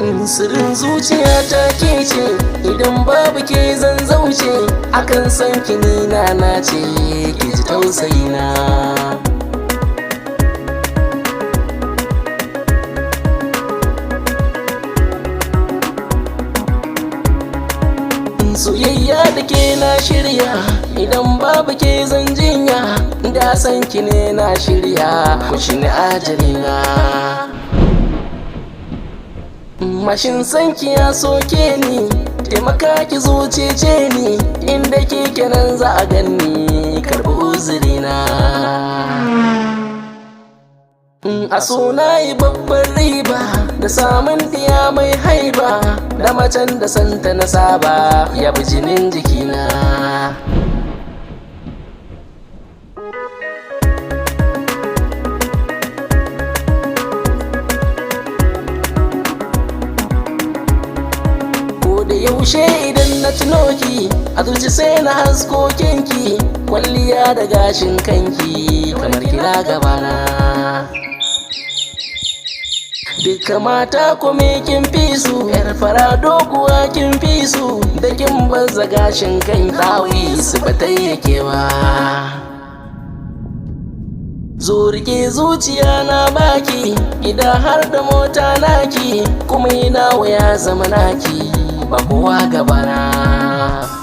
Sirrin zuciya ta ke ce, idan babu ke zan zauce, akan san ki ni na nace, ki ji tausayina. Soyayya da ke na shirya, idan babu ke zan jinya, da san ki ne na shirya, ku shi ni ajalina. Mashin sanki ya soke ni, taimaka ki zucece ni, inda kike nan za a ganni, karbi uzurina. A so na yi babban riba, da samun ɗiya mai haiba, da macen da santa na saba, ya bi jinin jikina. Ko da yaushe idan na tuno ki, a zuci sai na hasko kinki, kwalliya da gashin kanki kamar kina gabana. Duka mata kome kin fi su, yar fara doguwa kin fi su, da kin baza gashin kan dawi su ba yake ba. Zo rike zuciya na baki, gida har da mota naki, kuma ina waya zama naki, ba kowa gabana.